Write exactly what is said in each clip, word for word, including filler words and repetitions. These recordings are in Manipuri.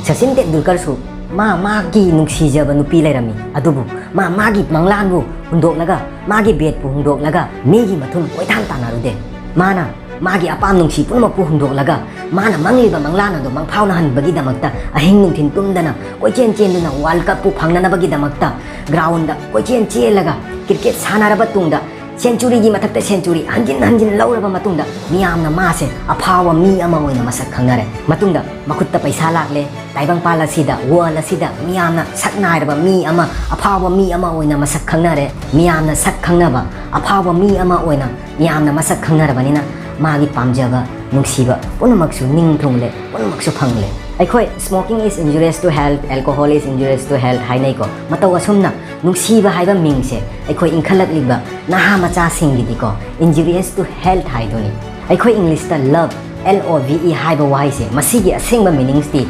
ꯁꯆꯤꯟ ꯇꯦꯟꯗꯨꯜꯀꯔꯁꯨ ꯃꯥ ꯃꯥꯒꯤ ꯅꯨꯡꯁꯤꯖꯕ ꯅꯨꯄꯤ ꯂꯩꯔꯝꯃꯤ, ꯑꯗꯨꯕꯨ ꯃꯥ ꯃꯥꯒꯤ ꯃꯪꯂꯥꯟꯕꯨ ꯍꯨꯟꯗꯣꯛꯂꯒ, ꯃꯥꯒꯤ ꯕꯦꯠꯄꯨ ꯍꯨꯟꯗꯣꯛꯂꯒ ꯃꯤꯒꯤ ꯃꯊꯨꯟ ꯀꯣꯏꯊꯥꯟ ꯇꯥꯟꯅꯔꯨꯗꯦ꯫ ꯃꯥꯅ ꯃꯥꯒꯤ ꯑꯄꯥꯝ ꯅꯨꯡꯁꯤ ꯄꯨꯝꯅꯃꯛꯄꯨ ꯍꯨꯟꯗꯣꯛꯂꯒ, ꯃꯥꯅ ꯃꯪꯂꯤꯕ ꯃꯪꯂꯥꯟ ꯑꯗꯨ ꯃꯪꯐꯥꯎꯅꯍꯟꯕꯒꯤꯗꯃꯛꯇ ꯑꯍꯤꯡ ꯅꯨꯡꯊꯤꯜ ꯇꯨꯝꯗꯅ ꯀꯣꯏꯆꯦꯟ ꯆꯦꯟꯗꯨꯅ World Cupꯄꯨ ꯐꯪꯅꯅꯕꯒꯤꯗꯃꯛꯇ groundꯗ ꯀꯣꯏꯆꯦꯟ ꯆꯦꯜꯂꯒ cricket ꯁꯥꯟꯅꯔꯕ ꯇꯨꯡꯗ centuryꯒꯤ ꯃꯊꯛꯇ century ꯍꯟꯖꯤꯟ ꯍꯟꯖꯤꯟ ꯂꯧꯔꯕ ꯃꯇꯨꯡꯗ ꯃꯤꯌꯥꯝꯅ ꯃꯥꯁꯦ ꯑꯐꯥꯎꯕ ꯃꯤ ꯑꯃ ꯑꯣꯏꯅ ꯃꯁꯛ ꯈꯪꯅꯔꯦ꯫ ꯃꯇꯨꯡꯗ ꯃꯈꯨꯠꯇ ꯄꯩꯁꯥ ꯂꯥꯛꯂꯦ, ꯇꯥꯏꯕꯪꯄꯥꯜ ꯑꯁꯤꯗ, world ꯑꯁꯤꯗ ꯃꯤꯌꯥꯝꯅ ꯁꯛ ꯅꯥꯏꯔꯕ ꯃꯤ ꯑꯃ, ꯑꯐꯥꯎꯕ ꯃꯤ ꯑꯃ ꯑꯣꯏꯅ ꯃꯁꯛ ꯈꯪꯅꯔꯦ꯫ ꯃꯤꯌꯥꯝꯅ ꯁꯛ ꯈꯪꯅꯕ ꯑꯐꯥꯎꯕ ꯃꯤ ꯑꯃ ꯑꯣꯏꯅ ꯃꯤꯌꯥꯝꯅ ꯃꯁꯛ ꯈꯪꯅꯔꯕꯅꯤꯅ ꯃꯥꯒꯤ ꯄꯥꯝꯖꯕ, ꯅꯨꯡꯁꯤꯕ ꯄꯨꯝꯅꯃꯛꯁꯨ ꯅꯤꯡ ꯊꯨꯡꯂꯦ, ꯄꯨꯝꯅꯃꯛꯁꯨ ꯐꯪꯂꯦ꯫ ꯑꯩꯈꯣꯏ "Smoking is injurious to health, alcohol is injurious to health" ꯍꯥꯏꯅꯩꯀꯣ꯫ ꯃꯇꯧ ꯑꯁꯨꯝꯅ ꯅꯨꯡꯁꯤꯕ ꯍꯥꯏꯕ ꯃꯤꯡꯁꯦ ꯑꯩꯈꯣꯏ ꯏꯟꯈꯠꯂꯛꯂꯤꯕ ꯅꯍꯥ ꯃꯆꯥꯁꯤꯡꯒꯤꯗꯤꯀꯣ injurious to health ꯍꯥꯏꯗꯨꯅꯤ꯫ ꯑꯩꯈꯣꯏ Englishꯇ love, L O V E ꯍꯥꯏꯕ ꯋꯥꯍꯩꯁꯦ, ꯃꯁꯤꯒꯤ ꯑꯁꯦꯡꯕ meaningꯁꯇꯤ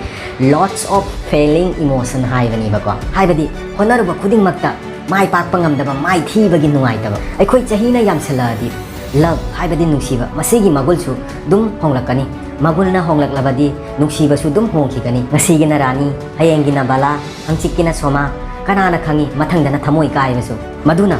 loss of failing emotion ꯍꯥꯏꯕꯅꯦꯕꯀꯣ꯫ ꯍꯥꯏꯕꯗꯤ ꯍꯣꯠꯅꯔꯨꯕ ꯈꯨꯗꯤꯡꯃꯛꯇ ꯃꯥꯏ ꯄꯥꯛꯄ ꯉꯝꯗꯕ, ꯃꯥꯏ ꯊꯤꯕꯒꯤ ꯅꯨꯡꯉꯥꯏꯇꯕ꯫ ꯑꯩꯈꯣꯏ ꯆꯍꯤꯅ ꯌꯥꯝꯁꯜꯂꯛꯑꯗꯤ love ꯍꯥꯏꯕꯗꯤ ꯅꯨꯡꯁꯤꯕ, ꯃꯁꯤꯒꯤ ꯃꯒꯨꯜꯁꯨ ꯑꯗꯨꯝ ꯍꯣꯡꯂꯛꯀꯅꯤ꯫ ꯃꯒꯨꯜꯅ ꯍꯣꯡꯂꯛꯂꯕꯗꯤ ꯅꯨꯡꯁꯤꯕꯁꯨ ꯑꯗꯨꯝ ꯍꯣꯡꯈꯤꯒꯅꯤ꯫ ꯉꯁꯤꯒꯤꯅ ꯔꯥꯅꯤ, ꯍꯌꯦꯡꯒꯤꯅ ꯕꯂꯥ, ꯍꯪꯆꯤꯠꯀꯤꯅ ꯁꯣꯃꯥ, ꯀꯅꯥꯅ ꯈꯪꯉꯤ ꯃꯊꯪꯗꯅ ꯊꯃꯣꯏ ꯀꯥꯏꯕꯁꯨ꯫ ꯃꯗꯨꯅ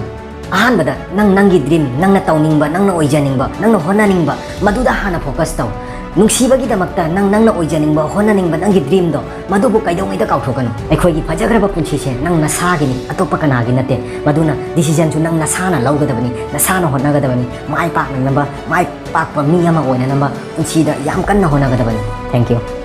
ꯑꯍꯥꯟꯕꯗ ꯅꯪ ꯅꯪꯒꯤ dream, ꯅꯪꯅ ꯇꯧꯅꯤꯡꯕ, ꯅꯪꯅ ꯑꯣꯏꯖꯅꯤꯡꯕ, ꯅꯪꯅ ꯍꯣꯠꯅꯅꯤꯡꯕ, ꯃꯗꯨꯗ ꯍꯥꯟꯅ focus ꯇꯧ꯫ ꯅꯨꯡꯁꯤꯕꯒꯤꯗꯃꯛꯇ ꯅꯪ ꯅꯪꯅ ꯑꯣꯏꯖꯅꯤꯡꯕ, ꯍꯣꯠꯅꯅꯤꯡꯕ ꯅꯪꯒꯤ dreamꯗꯣ, ꯃꯗꯨꯕꯨ ꯀꯩꯗꯧꯉꯩꯗ ꯀꯥꯎꯊꯣꯛꯀꯅꯨ꯫ ꯑꯩꯈꯣꯏꯒꯤ ꯐꯖꯈ꯭ꯔꯕ ꯄꯨꯟꯁꯤꯁꯦ ꯅꯪ ꯅꯁꯥꯒꯤꯅꯤ, ꯑꯇꯣꯞꯄ ꯀꯅꯥꯒꯤ ꯅꯠꯇꯦ꯫ ꯃꯗꯨꯅ decisionꯁꯨ ꯅꯪ ꯅꯁꯥꯅ ꯂꯧꯒꯗꯕꯅꯤ, ꯅꯁꯥꯅ ꯍꯣꯠꯅꯒꯗꯕꯅꯤ꯫ ꯃꯥꯏ ꯄꯥꯛꯅꯅꯕ, ꯃꯥꯏ ꯄꯥꯛꯄ ꯃꯤ ꯑꯃ ꯑꯣꯏꯅꯅꯕ ꯄꯨꯟꯁꯤꯗ ꯌꯥꯝ ꯀꯟꯅ ꯍꯣꯠꯅꯒꯗꯕꯅꯤ꯫ Thank you꯫